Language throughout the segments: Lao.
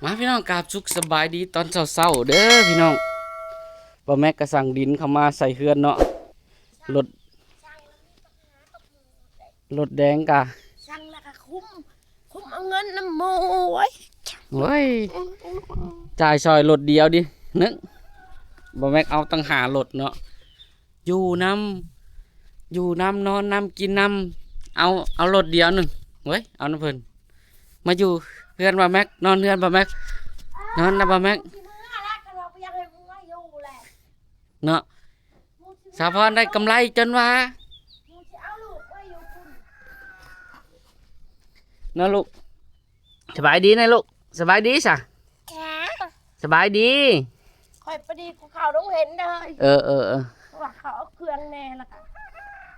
ມາພີ່ນ້ອງ ກາບສຸກສະບາຍດີຕອນເຊົ້າໆເດີພີ່ນ້ອງ. ບໍ່ແມັກກໍສັ່ງດິນເຂົ້າມາໃສ່ເຮືອນເນາະ. ລົດ ລົດແດງກະ ສັ່ງແລ້ວກໍຄຸ້ມ ຄຸ້ມເອົາເງິນນຳໝູ່. ໂອ້ຍ ໂອ້ຍ ຈ່າຍຊ່ອຍລົດດຽວດິ ນຶກ ບໍ່ແມັກເອົາຕັ້ງຫ້າລົດເນາະ. ຢູ່ນຳ ຢູ່ນຳ ນອນນຳ ກິນນຳ ເອົາ ເອົາລົດດຽວໜຶ່ງ ເວີຍ ເອົານຳເພິ່ນ. ມາຢູ່ເຮືອນບ່າວແມັກ ນອນເຮືອນບ່າວແມັກ ນອນນຳບ່າວແມັກ ຊິເມືອແລ້ວ ຄັນວ່າບໍ່ຢາກໃຫ້ເມືອຢູ່ແຫຼະ ເນາະ. ສາວພອນໄດ້ກຳໄລຈົນວ່າ ຊິເອົາລູກໄວ້ຢູ່ພຸ້ນ ເນາະລູກ. ສະບາຍດີນະລູກ ສະບາຍດີຊະ ສະບາຍດີ. ຂ້ອຍພໍດີກູເຂົ້າດົງເຫັນເດີ ເອີໆ ເພາະວ່າເຂົາເອົາເຄື່ອງແດ່ ແລ້ວກໍ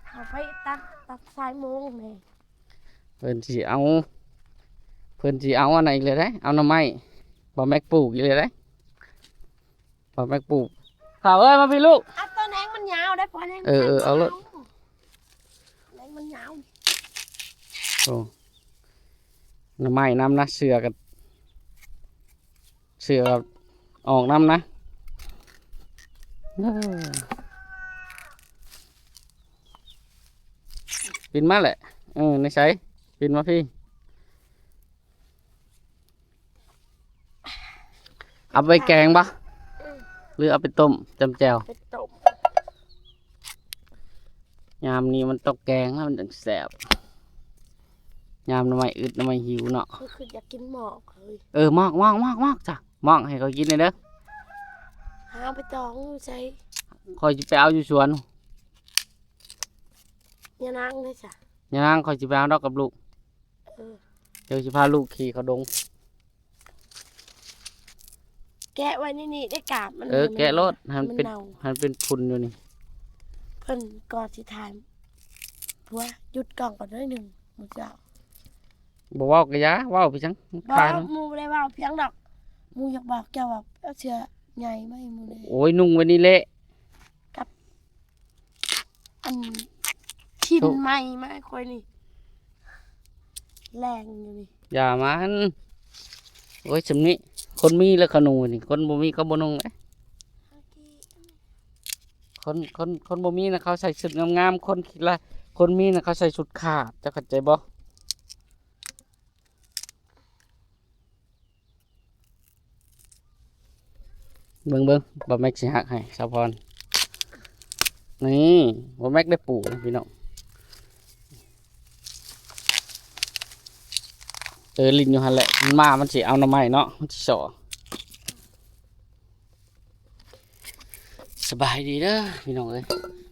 ເຂົາໄປຕັດ ຕັດສາຍໂມງແດ່. ເພິ່ນຊິເອົາ ເພິ່ນຊິເອົາອັນນັ້ນອີກແລ້ວເດ້ ເອົາໜໍ່ໄມ້ ບ່າວແມັກປູກອີກແລ້ວເດ້. ບ່າວແມັກປູກ ທ້າວເອີຍ ມາພີ້ລູກ. ເອົາຕົ້ນແຮງມັນຍາວໄດ໋ ພໍແຮງ ເອີໆ ເອົາໂລດ ແຮງມັນຍາວ. ໂອ້ ໜໍ່ໄມ້ນຳນະ ເສື້ອກໍ ເສື້ອກໍອອກນຳນະ. ເອີ ປີນມາແຫຼະ ເອີ ໃນໃສ ປີນມາພີ້. ເອົາໄປແກງບໍ່ ອືມ ຫຼືເອົາໄປຕົ້ມຈ້ຳແຈ່ວ? ໄປຕົ້ມ. ຍາມນີ້ມັນຕ້ອງແກງແລ້ວມັນຈັ່ງແຊບ ຍາມໜໍ່ໄມ້ອຶດ ໜໍ່ໄມ້ຫິວເນາະ. ຂ້ອຍຄືຢາກກິນໝອກເລີຍ ເອີ ໝອກ ໝອກ ໝອກ ໝອກຈ້ະ ໝອກໃຫ້ຂ້ອຍກິນແດ່ເດີ. ຫາໄປຕອງຢູ່ໃສ? ຂ້ອຍຊິໄປເອົາຢູ່ສວນ. ຍານາງເດ້ຊະ? ຍານາງຂ້ອຍຊິໄປເອົາດອກກັບລູກ. ເອີ ດຽວຊິພາລູກຂີ່ເຂົ້າດົງ. ແກະໄວ້ໃນນີ້ໄດ້ກາບມັນ ເອີ ໃຫ້ມັນ ແກະໂລດ ໃຫ້ມັນເປັນ ໃຫ້ມັນເນົ່າ ໃຫ້ມັນເປັນຝຸ່ນຢູ່ນີ້. ເພິ່ນກໍຊິຖ່າຍ ຜົວຢຸດກ້ອງກ່ອນໜ້ອຍໜຶ່ງ ໝູ່ເຈົ້າ. ບໍ່ເວົ້າກໍຢ່າ ເວົ້າໄປຫຍັງ ບໍ່ ຄາຍມັນ. ໝູ່ບໍ່ໄດ້ເວົ້າພຽງດອກ ໝູ່ຢາກບອກເຈົ້າວ່າເອົາເສື້ອໃຫຍ່ມາໃຫ້ໝູ່ແດ່. ໂອ້ຍ ນຸ່ງໄວ້ນີ້ແຫຼະ. ກັບອັນ ຖິ່ນໃໝ່ມາໃຫ້ຂ້ອຍນີ້ ແລງຢູ່ນີ້. ຢ່າມັນ ໂອ້ຍ ຊ່ຳນີ້ ຄົນມີແລ້ວເຂົານຸ່ງນີ້ ຄົນບໍ່ມີເຂົາບໍ່ນຸ່ງເດ້. ຄົນ ຄົນ ຄົນບໍ່ມີນະ ເຂົາໃສ່ຊຸດງາມໆ ຄົນຂີ້ລາຍ ຄົນມີນະ ເຂົາໃສ່ຊຸດຂາດ ເຈົ້າເຂົ້າໃຈບໍ່? ເບິ່ງໆ ບ່າວແມັກຊິຫັກໃຫ້ສາວພອນ. ນີ້ ບ່າວແມັກໄດ້ປູກນະພີ່ນ້ອງ. ເອີ ຫຼິ້ນຢູ່ຫັ້ນແຫຼະ ມັນມາ ມັນຊິເອົາໜໍ່ໄມ້ເນາະ ມັນຊິສໍ. ສະບາຍດີເດີພີ່ນ້ອງເອີຍ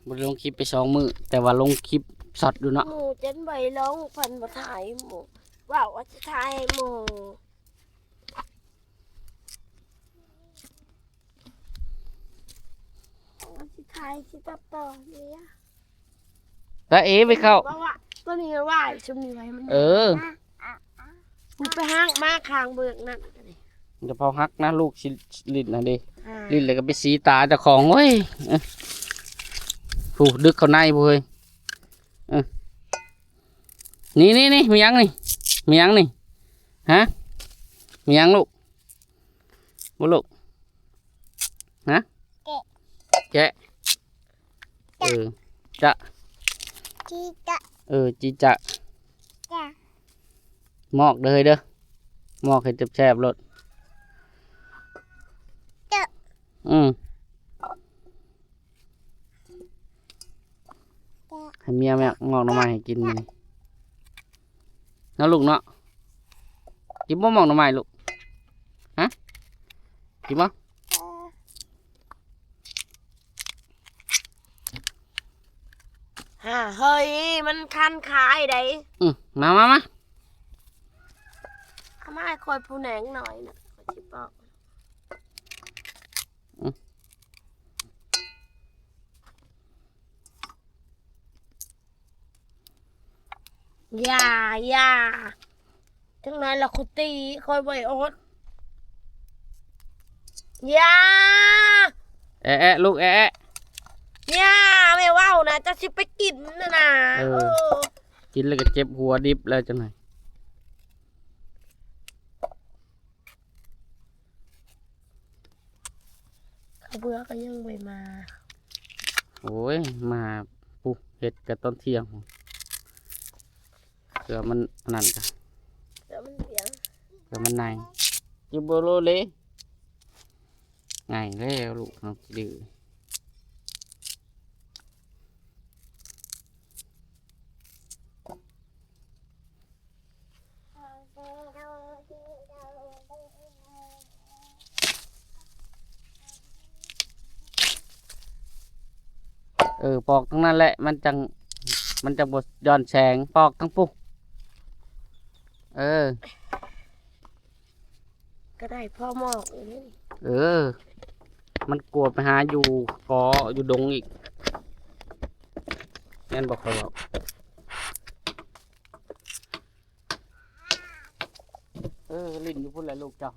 ບໍ່ໄດ້ລົງຄລິບໄປສອງມື້ ແຕ່ວ່າລົງຄລິບຊັອດຢູ່ເນາະ. ໝູ່ຈົນບໍ່ໄດ້ລົງ ເພິ່ນບໍ່ຖ່າຍໝູ່ ເວົ້າວ່າຊິຖ່າຍໝູ່ ວ່າຊິຖ່າຍ ຊິຕັດຕໍ່ນີ້. ຕາເອໄປເຂົ້າ ບໍ່ວ່າ ຕົວນີ້ວ່າ ຊຸມນີ້ໄວ້ມັນ ເອີ ມັນໄປຫາກມາຂ້າງເບື້ອງນັ້ນ ຢ່າເຜົາຫັກນະ ລູກຊິຫຼິ້ນຫັ້ນເດ້ ອ່າ ຫຼິ້ນແລ້ວກໍໄປສີຕາເຈົ້າຂອງ. ໂອ້ຍ ເອີ ຜູ້ດຶກເຂົ້າໃນຜູ້ເຮີ້ຍ. ເອີ ນີ້ໆໆ ມີຫຍັງນີ້ ມີຫຍັງນີ້ ຮະ ມີຫຍັງລູກ? ບໍ່ລູກ? ຮະ? ແກະ ແກະ ຈະ ເອີ ຈະ ຈີຈະ ເອີ ຈີຈະ ຈະ ມອກເດີເຮີ້ຍເດີ ມອກໃຫ້ແຊບໆໂລດ. ຈະ ອືມ ຈະ ໃຫ້ເມຍແມ່ງອກໜໍ່ໄມ້ໃຫ້ກິນມື້ນີ້ເນາະລູກເນາະ. ກິນບໍ່ໝອກໜໍ່ໄມ້ລູກ? ຮະ? ກິນບໍ່? ຫາ ເຮີ້ຍ ມັນຄັນຂາຍໃດ. ອືມ ມາ ມາ ມາ ເອົາມາໃຫ້ຂ້ອຍຜູ້ແໜງໜ້ອຍນະ ຂ້ອຍຊິປອກ. ອືມ ຢ່າ ຢ່າ ຈັກໜ້ອຍລະຄູຕີຂ້ອຍບໍ່ອດ. ຢ່າ ແອະໆ ລູກ ແອະໆ. ຢ່າ ແມ່ເວົ້ານະ ເຈົ້າຊິໄປກິນນະນະ. ເອີ ເອີ ກິນແລ້ວກໍເຈັບຫົວດິບແລ້ວຈັກໜ້ອຍ. ເບືອກໍຍັງບໍ່ມາ. ໂອ້ຍ ມາປຸເຮັດກະຕອນທ່ຽງ ເພື່ອມັນອັນນັ້ນກະ ເພື່ອມັນທ່ຽງ ເພື່ອມັນໃນ ຈິບໍ່ໂລເລ ໃຫຍ່ແລ້ວລູກເຮົາດື້. ເອີ ປອກທາງນັ້ນແຫຼະ ມັນຈັ່ງ ມັນຈັ່ງບໍ່ຍ້ອນແສງ ປອກທາງພຸ້ນ. ເອີ ກໍໄດ້ພໍໝອກຢູ່ນີ້. ເອີ ມັນກວດໄປຫາຢູ່ກໍຢູ່ດົງອີກ ແມ່ນບໍ່ຂ້ອຍເວົ້າ. ເອີ ຫຼິ້ນຢູ່ພຸ້ນແຫຼະລູກເຈົ້າ.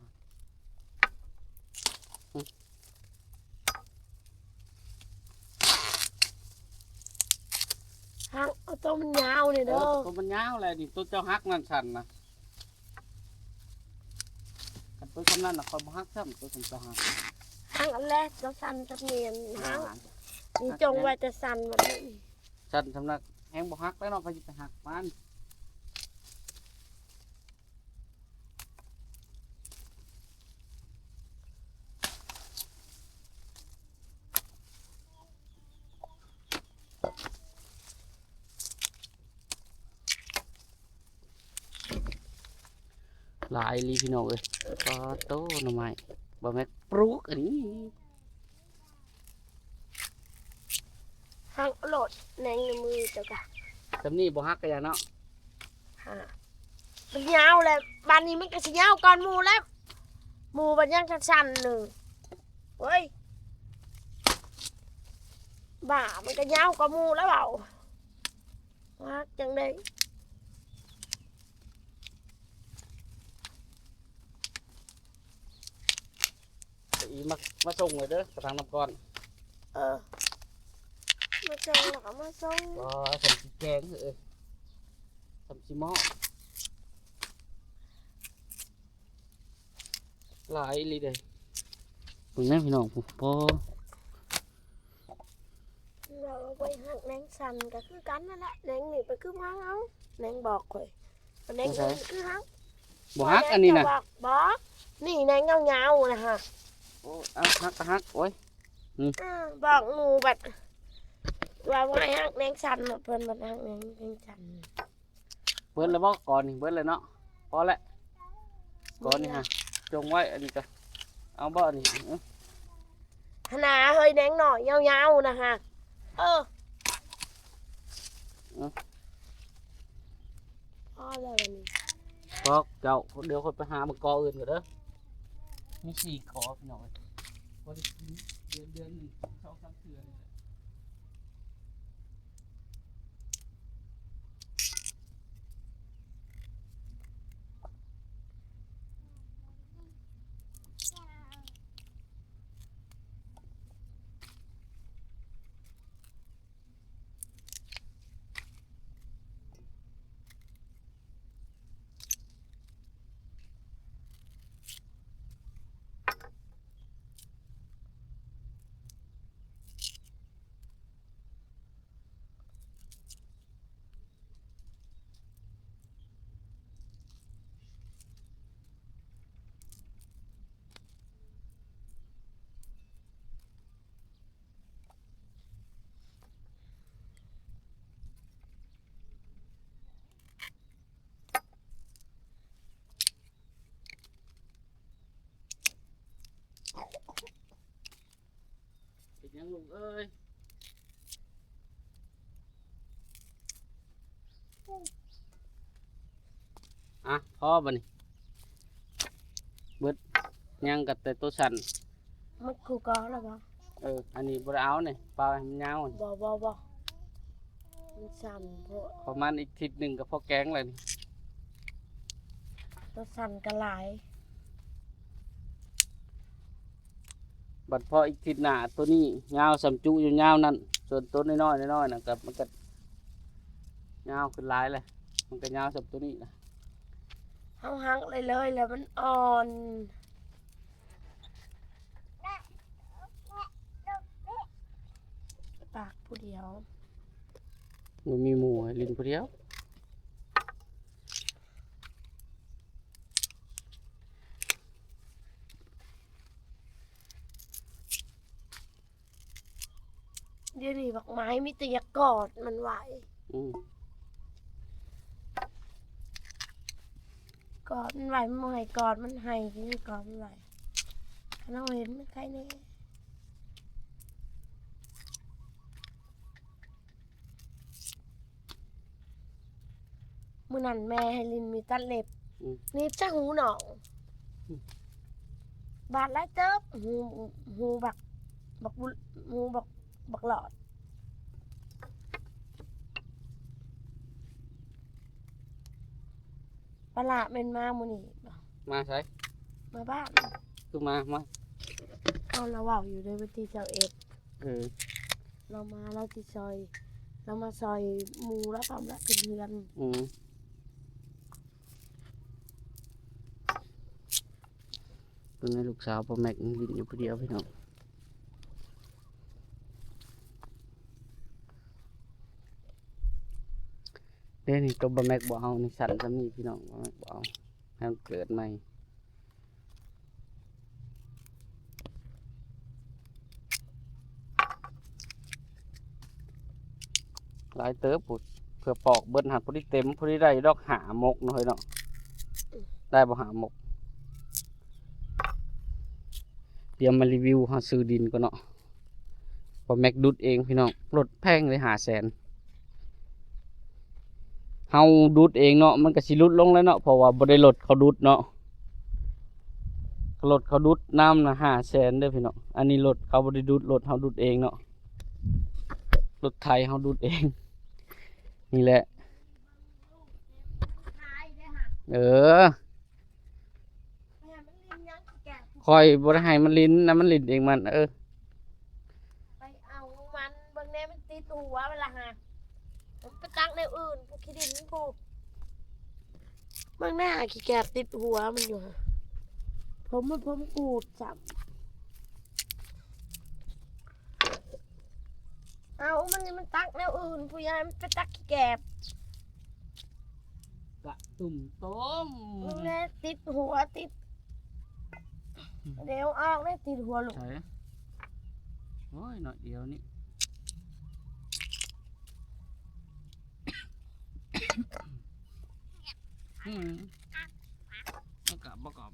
ຫັກເອົາໂຕມັນຍາວນີ້ເດີ. ເອີ ໂຕມັນຍາວແຫຼະນີ້ ໂຕເຈົ້າຫັກນັ້ນສັ້ນນະ. ຄັນໂຕສ່ຳນັ້ນນະ ຂ້ອຍບໍ່ຫັກຊ້ຳ ໂຕສ່ຳເຈົ້າຫັກ. ຫັກອັນແລະ ໂຕສັ້ນຈະແມ່ນຫັກ. ນີ້ຈົ່ງໄວ້ແຕ່ສັ້ນແບບນີ້ ສັ້ນສ່ຳນັ້ນແຮງບໍ່ຫັກແລ້ວເນາະ ໃຜຊິໄປຫັກມັນ. ຫຼາຍອີ່ຫຼີພີ່ນ້ອງເອີຍ. ປາໂຕ ໜໍ່ໄມ້ ບໍ່ແມ່ນປູກອັນນີ້. ຫັກໂລດ ແໜງໃນມືເຈົ້າກະ ສ່ຳນີ້ບໍ່ຫັກກະຢ່າເນາະ. ຫາ ມັນຍາວແລ້ວ ບາດນີ້ມັນກະຊິຍາວກ່ອນໝູ່ແລ້ວ ໝູ່ບັດຍັງສັ້ນໆໜຶ່ງ. ໂອ້ຍ ບ້າ ມັນກະຍາວກວ່າໝູ່ແລ້ວເວົ້າ ຫັກຈັ່ງໃດ. ອີ ມາ ມາສົ່ງເລີຍເດີ ກະຖັງນ້ຳກ້ອນ. ເອີ ມາສົ່ງແລ້ວກໍມາສົ່ງ. ບໍ່ ສ່ຳຊິແກງ ເອີ ສ່ຳຊິໝໍ້ ຫຼາຍອີ່ຫຼີເດ້. ເບິ່ງນະພີ່ນ້ອງ ໂອ້ໂຫ ເຮົາໄປຫັກແໜງສັ້ນກໍຄືກັນນັ້ນແຫຼະ ແໜງນີ້ໄປຄືມາເອົາ ແໜງບອກຂ້ອຍ ແໜງນີ້ຄືຫັກ ບໍ່ຫັກອັນນີ້ນະ ບອກ ບໍ່ ນີ້ແໜງຍາວໆນະຫະ. ໂອ້ ເອົາ ຫັກກໍຫັກ ໂອ້ຍ ອືມ ບອກໝູ່ບັດວ່າບໍ່ໃຫ້ຫັກແໜງສັ້ນ ເພິ່ນບັດຫັກແໜງ ແໜງສັ້ນ. ເບິດແລ້ວບໍ່? ກ່ອນນີ້ເບິດແລ້ວເນາະ ພໍແລ້ວ ກ່ອນນີ້ຫະ ຈົ່ງໄວ້ ອັນນີ້ກະເອົາບໍ່ນີ້? ຫັ້ນນາ ເຮີ້ຍ ແໜງໜ້ອຍຍາວໆນະຫະ. ເອີ ອື ພໍແລ້ວບັດນີ້ ບອກເຈົ້າ ດຽວຂ້ອຍໄປຫາໝາກກໍອື່ນກ່ອນເດີ. ມີສີ່ກໍພີ່ນ້ອງເອີຍ ບໍ່ໄດ້ກິນເດືອນ ເດືອນໜຶ່ງສອງສາມເທື່ອນີ້ແຫຼະ. ເປັນຫຍັງລູກເອີຍ? ອ່ະ ພໍບັດນີ້ ເບິດ ຍັງກັບແຕ່ໂຕສັ້ນ. ມັນຄືເກົ່າແລ້ວບໍ່? ເອີ ອັນນີ້ບໍ່ໄດ້ເອົານີ້ ປ່າວໃຫ້ມັນຍາວ. ບໍ່ ບໍ່ ບໍ່ ມັນສັ້ນໂພດ. ປະມານອີກທິດໜຶ່ງກໍພໍແກງແລ້ວນີ້ ໂຕສັ້ນກໍຫຼາຍ. ບັດພໍອີກທິດໜ້າ ໂຕນີ້ຍາວສ່ຳຈຸຍາວໆນັ້ນ ສ່ວນໂຕນ້ອຍໆ ນ້ອຍໆນັ້ນກໍ ມັນກໍຍາວຂຶ້ນຫຼາຍແຫຼະ ມັນກໍຍາວສ່ຳໂຕນີ້ລະ. ເຮົາຫັກເລີຍໆ ແລ້ວມັນອ່ອນ. ປາກຜູ້ດຽວ ບໍ່ມີໝູ່ໃຫ້ຫຼິ້ນຜູ້ດຽວ. ດຽວນີ້ບັກໄມ້ມີແຕ່ຢາກກອດມັນໄວ້. ອືມ ກອດມັນໄວ້ ມັນບໍ່ໃຫ້ກອດ ມັນໄຫ້ ກໍຍັງກອດມັນໄວ້. ຄັນເຮົາເຫັນມັນໄຄແດ່. ມື້ນັ້ນແມ່ໃຫ້ຫຼິ້ນມີຕັດເລັບ ອືມ ໜີບໃສ່ຫູນ້ອງ ອືມ ບາດຫຼາຍເຕີບ ຫູ ຫູບັກ ບັກບຸ ຫູບັກ ບັກຫຼອດ. ປາຫຼ້າແມ່ນມາມື້ນີ້ບໍ່? ມາໃສ? ມາບ້ານ. ຄືມາ ມາ ເອົາ ລາວເວົ້າຢູ່ໃນວັນທີຊາວເອັດ. ເອີ ລາວມາ ລາວຊິຊ່ອຍ ລາວມາຊ່ອຍໝູ່ລາວ ຕອນລາວຂຶ້ນເຮືອນ. ອືມ ເບິ່ງໃຫ້ລູກສາວພໍ່ແມັກຫຼິ້ນຢູ່ຜູ້ດຽວພີ່ນ້ອງ. ເດ້ນີ້ ໂຕບໍ່ແມັກບໍ່ເອົານີ້ ສັ້ນສ່ຳນີ້ພີ່ນ້ອງ ບໍ່ແມັກບໍ່ເອົາ ໃຫ້ມັນເກີດໃໝ່. ຫຼາຍເຕີບພຸ້ນ ເພື່ອປອກເບິດຫັ້ນ ພໍດີເຕັມ ພໍດີໄດ້ດອກຫ້າມົກເນາະເຮີ້ຍເນາະ. ໄດ້ບໍ່ຫ້າມົກ? ດຽວມາຣີວິວເຮົາຊື້ດິນກ່ອນເນາະ. ບໍ່ແມັກດຸດເອງພີ່ນ້ອງ ລົດແພງເລີຍ ຫ້າແສນ. ເຮົາດຸດເອງເນາະ ມັນກໍຊິຫຼຸດລົງແລ້ວເນາະ ເພາະວ່າບໍ່ໄດ້ລົດເຂົາດຸດເນາະ. ລົດເຂົາດຸດນຳນະ ຫ້າແສນເດີພີ່ນ້ອງ. ອັນນີ້ລົດເຂົາບໍ່ໄດ້ດຸດ ລົດເຮົາດຸດເອງເນາະ ລົດໄຖເຮົາດຸດເອງ. ນີ້ແຫຼະ ເອີ ຂ້ອຍບໍ່ໄດ້ໃຫ້ມັນຫຼິ້ນນະ ມັນຫຼິ້ນເອງມັນ. ເອີ ໄປເອົາມັນ ເບິ່ງແດ່ ມັນຕິດຫົວມັນລະຫາ ມັນໄປຕັກແນວອື່ນ ຜູ້ຂີ້ດິນຜູ້. ເບິ່ງໜ້າຂີ້ແກບຕິດຫົວມັນຢູ່ຫາ ຜົມມັນຜົມກູດຊ້ຳ. ເອົາ ມັນ ມັນຕັກແນວອື່ນ ຜູ້ໃຫຍ່ ມັນໄປຕັກຂີ້ແກບ. ກະຕຸ່ມໂຕມ ເບິ່ງແດ່ ຕິດຫົວ ຕິດ ດຽວອອກແດ່ ຕິດຫົວລູກ. ໃສ? ໂອ້ຍ ໜ້ອຍດຽວນີ້. ອືມ ມັນກະບໍ່ກອບ.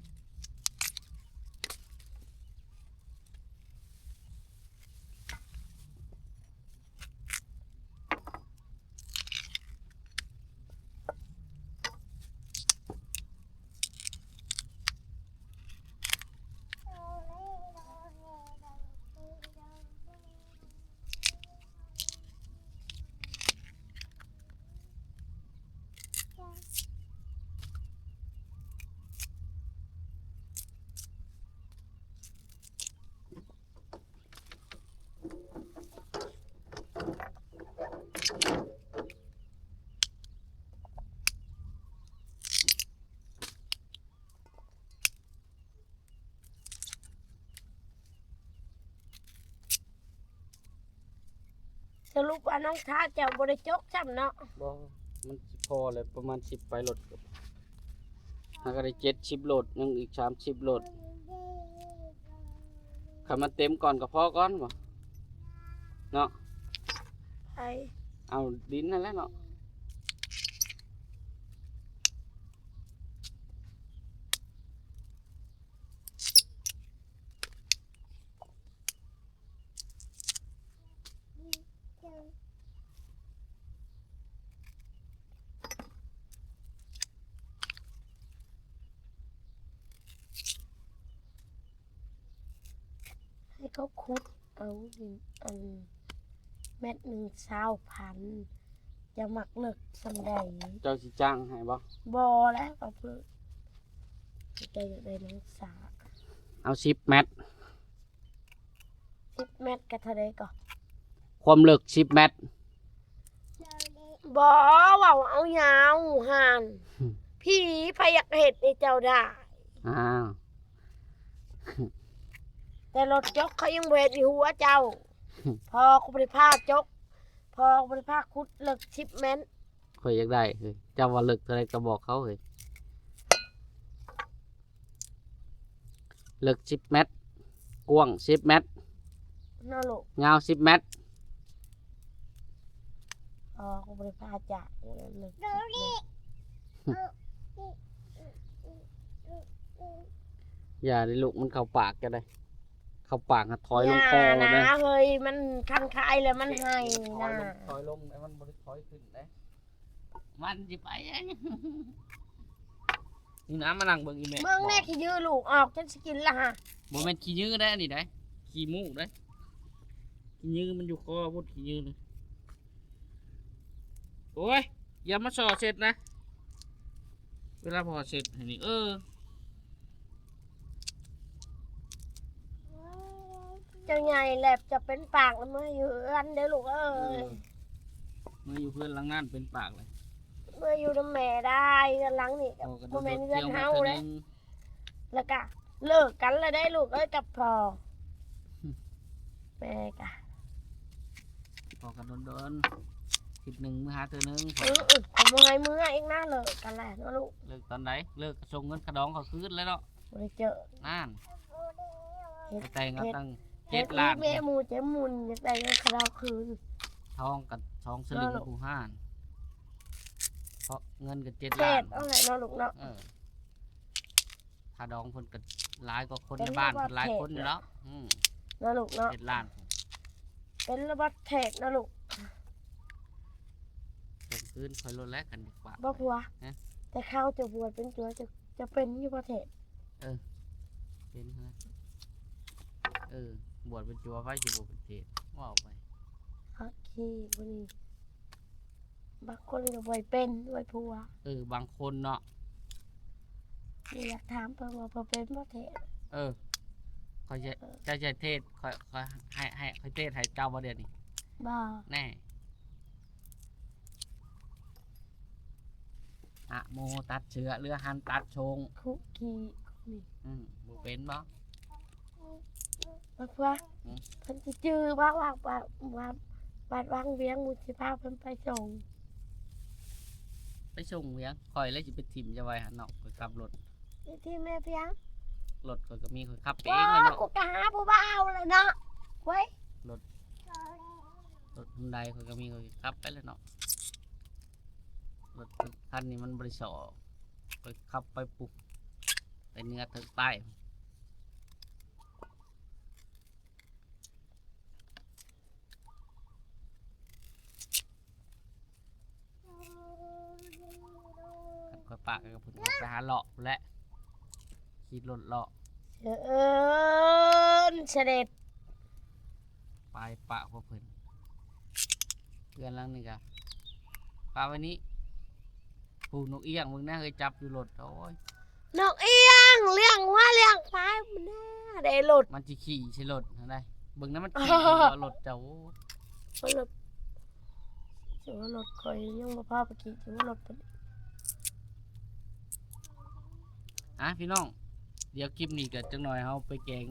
ສະຫຼຸບວ່ານ້ອງທ້າເຈົ້າບໍ່ໄດ້ຈົກຊ້ຳເນາະ? ບໍ່ ມັນຊິພໍແລ້ວ ປະມານສິບປາຍໂລດ. ຫາກະໄດ້ເຈັດສິບໂລດ ຍັງອີກສາມສິບໂລດ. ຄັນມັນເຕັມກ່ອນກໍພໍກ່ອນບໍ ເນາະ? ໃຜ? ເອົາດິນຫັ້ນແຫຼະເນາະ. ໃຫ້ເຂົາຂຸດເອົາດິນ ອັນ ແມັດໜຶ່ງຊາວພັນ ຈະມັກເລິກສ່ຳໃດ? ເຈົ້າຊິຈ້າງໃຫ້ບໍ່? ບໍ່ແຫຼະ ເອົາເພິ່ນ ເຈົ້າຢາກໄດ້ນ້ອງສາ. ເອົາສິບແມັດ. ສິບແມັດກະເທົ່າໃດກໍ? ຄວາມເລິກສິບແມັດ. ບໍ່ ເວົ້າເອົາຍາວຫັ້ນ. ຜີ ໃຜຢາກເຮັດໃຫ້ເຈົ້າໄດ້? ອ້າວ ແຕ່ລົດຈົກເຂົາຍັງບໍ່ເຮັດໃຫ້ຫົວເຈົ້າ. ພໍ່ກໍບໍ່ໄດ້ພາຈົກ ພໍ່ກໍບໍ່ໄດ້ພາຂຸດເລິກສິບແມັດ. ຂ້ອຍຢາກໄດ້ເຮີ້ຍ ເຈົ້າວ່າເລິກເທົ່າໃດກໍບອກເຂົາເຮີ້ຍ. ເລິກສິບແມັດ ກວ້າງສິບແມັດ ເນາະລູກ ຍາວສິບແມັດ. ອໍ ກູບໍ່ໄດ້ພາຈາກເລີຍ. ຢ່າເດ້ລູກ ມັນເຂົ້າປາກເຈົ້າໄດ໋ ເຂົ້າປາກຫາຖອຍລົງຄໍໂລດເດີ. ຢ່ານະເຮີ້ຍ ມັນຄັນຄາຍແລ້ວມັນໄຫ້ນະ. ຖອຍລົງ ຖອຍລົງ ມັນບໍ່ໄດ້ຖອຍຂຶ້ນເດ້. ມັນຊິໄປຫຍັງ? ນີ້ນະ ມານັ່ງເບິ່ງອີ່ແມ່. ເບິ່ງແນ່ ຂີ້ເຫຍື້ອລູກອອກຈົນຊິກິນລະຫະ. ບໍ່ແມ່ນຂີ້ເຫຍື້ອໄດ໋ ອັນນີ້ໄດ໋ ຂີ້ມູກໄດ໋. ຂີ້ເຫຍື້ອມັນຢູ່ຄໍພຸ້ນ ຂີ້ເຫຍື້ອນີ້. ໂອ້ຍ ຢ່າມາສໍ່ເຊັດນະ ເວລາພໍ່ເຊັດໃຫ້ນີ້ ເອີ. ເຈົ້າໃຫຍ່ແລ້ວ ເຈົ້າເປັນປາກລະ ເມືອຢູ່ເຮືອນເດີລູກເອີຍ. ເອີ ເມືອຢູ່ເຮືອນຫຼັງນັ້ນເປັນປາກເລີຍ. ເມືອຢູ່ນຳແມ່ໄດ້ ເຮືອນຫຼັງນີ້ກໍບໍ່ແມ່ນເຮືອນເຮົາເດ້. ແລ້ວກະເລີກກັນລະເດ້ລູກເອີຍກັບພໍ່. ແມ່ກະພໍ້ກັນດົນໆ ທິດໜຶ່ງມື້ຫາເທື່ອໜຶ່ງ. ເອີ ເອີ ບໍ່ໃຫ້ເມືອອີກນະ ເລີກກັນແລ້ວເນາະລູກ. ເລີກຕອນໃດ? ເລີກກະສົ່ງເງິນຄ່າດອງເຂົາຄືນແລ້ວເນາະ. ບໍ່ໄດ້ເຈີ ນັ້ນ ເຮັດ ໄປແຕ່ງເອົາຕັ້ງເຈັດລ້ານ ແມ່ໝູ່ເຈັບໝຸ່ນ ຢາກໄດ້ເງິນຄ່າດອງຄືນ. ທອງກັບສອງສະລຶງ ເນາະລູກ ຜູ້ຫ້ານ ເພາະເງິນກໍເຈັດລ້ານ ເຮັດເອົາແຫຼະເນາະລູກເນາະ. ເອີ ຄ່າດອງເພິ່ນກໍຫຼາຍກວ່າຄົນໃນບ້ານເພິ່ນຫຼາຍຄົນເນາະ. ອືມ ເນາະລູກເນາະ ເຈັດລ້ານ ເປັນລະບາດເທດເນາະລູກ. ສົ່ງຄືນຂ້ອຍໂລດແຫຼະ ຄັນຢາກປະ ບໍ່ຜົວ. ຮະ? ແຕ່ເຂົາຈະບວດເປັນຈົວ ຈະ ຈະເປັນຢູ່ບໍ່ເທດ? ເອີ ເປັນຫັ້ນແຫຼະ. ເອີ ບວດເປັນຈົວ ໃຜຊິບໍ່ເປັນເທດ? ເວົ້າໄປ. ໂອເຄ ມື້ນີ້ ບາງຄົນກໍບໍ່ໃຫ້ເປັນ ບໍ່ໃຫ້ຜົວ. ເອີ ບາງຄົນເນາະ. ຢາກຖາມເພິ່ນວ່າເພິ່ນເປັນບໍ່ເທດ? ເອີ ຂ້ອຍຈະ ເຈົ້າຈະເທດ ຂ້ອຍ ຂ້ອຍໃຫ້ ໃຫ້ຂ້ອຍເທດໃຫ້ເຈົ້າບໍ່ດຽວນີ້? ບໍ່. ແນ່ ອະໂມຕັດເຊື້ອ ເຫຼືອຫັນຕັດຊົງ ຄຸກີ້ນີ້. ອືມ ບໍ່ເປັນບໍ່? ບັກພວກ ອືມ ເພິ່ນຊິຈື່ບໍ່ວ່າ ວ່າ ວ່າ ວັດວັງວຽງ ໝູ່ຊິພາເພິ່ນໄປສົ່ງ. ໄປສົ່ງວຽງ? ຂ້ອຍແລ້ວຊິໄປຖິ້ມເຈົ້າໄວ້ຫັ້ນເນາະ ຂ້ອຍຂັບລົດ. ຊິຖິ້ມແມ່ພຽງ? ລົດຂ້ອຍກໍມີ ຂ້ອຍຂັບໄປເອງແຫຼະເນາະ. ກູກໍຫາຜູ້ບ່າວແລ້ວເນາະ ເວີຍ. ລົດ ລົດຮອນດ້າຂ້ອຍກໍມີ ຂ້ອຍຂັບໄປແລ້ວເນາະ. ລົດຄັນນີ້ມັນບໍ່ໄດ້ສໍ້ ຂ້ອຍຂັບໄປປຸບ ໄປເໜືອເທິງໃຕ້. ຄັນຂ້ອຍປະກັບເພິ່ນ ຂ້ອຍໄປຫາເລາະພຸ້ນແຫຼະ ຂີ່ລົດເລາະ. ເຊີນສະເດັດ ໄປປະພວກເພິ່ນ. ເຮືອນຫຼັງນີ້ກະປະໄວ້ນີ້. ຜູ້ນົກອຽງເບິ່ງນະເຮີ້ຍ ຈັບຢູ່ລົດ. ໂອ້ຍ ນົກອຽງລ້ຽງງົວລ້ຽງຄວາຍພຸ້ນນະ ໄດ້ລົດ ມັນຊິຂີ່ໃສ່ລົດຫັ້ນໃດ. ເບິ່ງນະ ມັນຂີ່ຢູ່ຫົວລົດເຈົ້າ. ໂອ້ຍ ລົດ ຊິວ່າລົດຂ້ອຍຍັງບໍ່ພາໄປຂີ່ ຊິວ່າລົດເພິ່ນ. ອ່ະ ພີ່ນ້ອງ ດຽວຄລິບນີ້ກໍຈັກໜ່ອຍເຮົາໄປແກງ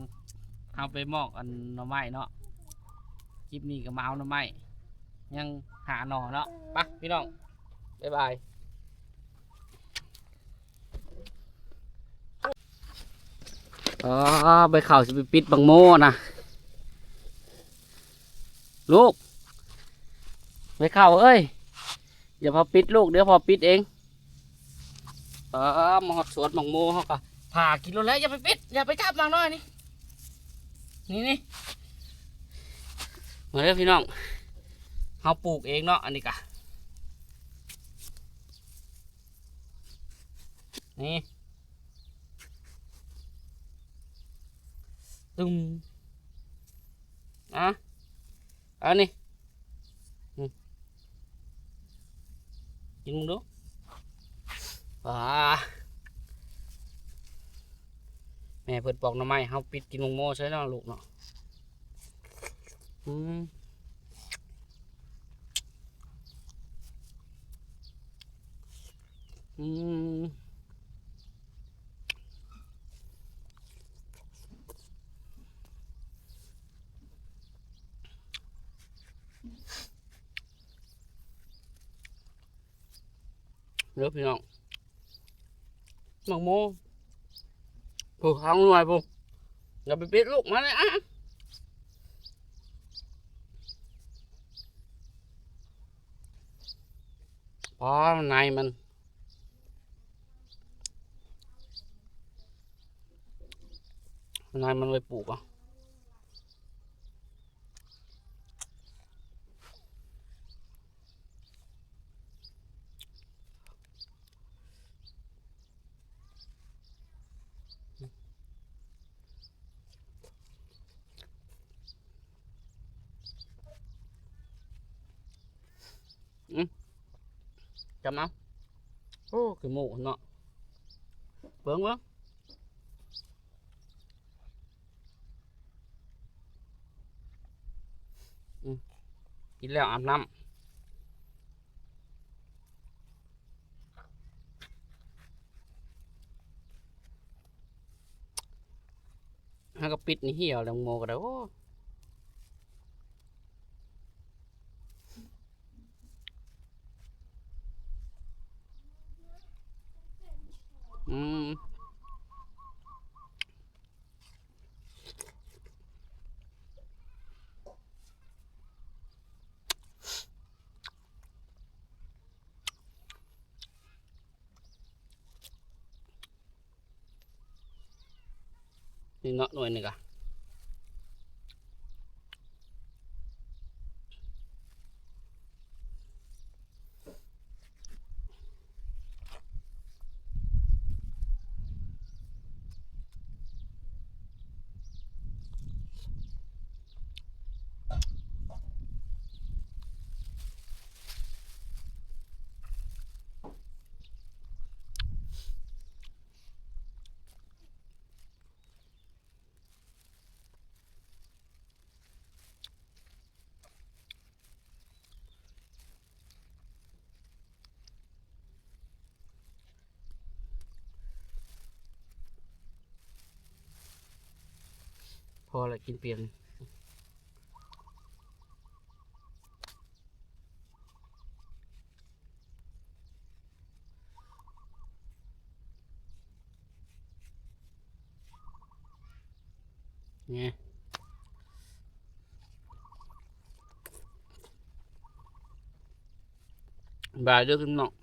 ເຮົາໄປມອກອັນໜໍ່ໄມ້ເນາະ. ຄລິບນີ້ກໍມາເອົາໜໍ່ໄມ້ ຍັງຫ້າໜໍ່ເນາະ. ໄປ ພີ່ນ້ອງ ບາຍບາຍ. ອໍ ໃບເຂົ້າຊິໄປປິດບັກໂມນະ ລູກ. ໃບເຂົ້າເອີຍ ຢ່າພໍປິດລູກ ດຽວພໍ່ປິດເອງ. ອໍ ມາຮອດສວນບັກໂມເຮົາກໍຜ່າກິນໂລດແລ້ວ. ຢ່າໄປປິດ ຢ່າໄປຈັບໝາກນ້ອຍນີ້ ນີ້ໆ. ມາເດີພີ່ນ້ອງ ເຮົາປູກເອງເນາະ ອັນນີ້ກະ ນີ້ ຕຶມ ອ່ະ ອັນນີ້ ອືມ ກິນເບິ່ງດູ. ອ່າ ແມ່ເພິ່ນປອກໜໍ່ໄມ້ ເຮົາປິດກິນໝາກໂມໃສ່ເນາະລູກເນາະ. ອືມ ອືມ. ເດີພີ່ນ້ອງ ໝາກໂມ ຜູ້ທາງໜ່ວຍຜູ້ ຢ່າໄປປິດລູກມັນເລີຍ ອະ ອໍ ໃນມັນ ໃນມັນໄວ້ປູກເອົາ. ອືມ ຈຳເອົາ ໂອ້ ຂີ້ມູກເນາະ ເບິ່ງ ເບິ່ງ. ອືມ ກິນແລ້ວອາບນ້ຳ ຫາກະປິດນີ້ ເຫ່ຍແລ້ວໂມກະໄດ້ ໂອ້. ອືມ ນີ້ເນາະ ໜ່ວຍນີ້ກະ ພໍລະ ກິນປ່ຽງ. ນີ້ ບາຍເດີພີ່ນ້ອງ.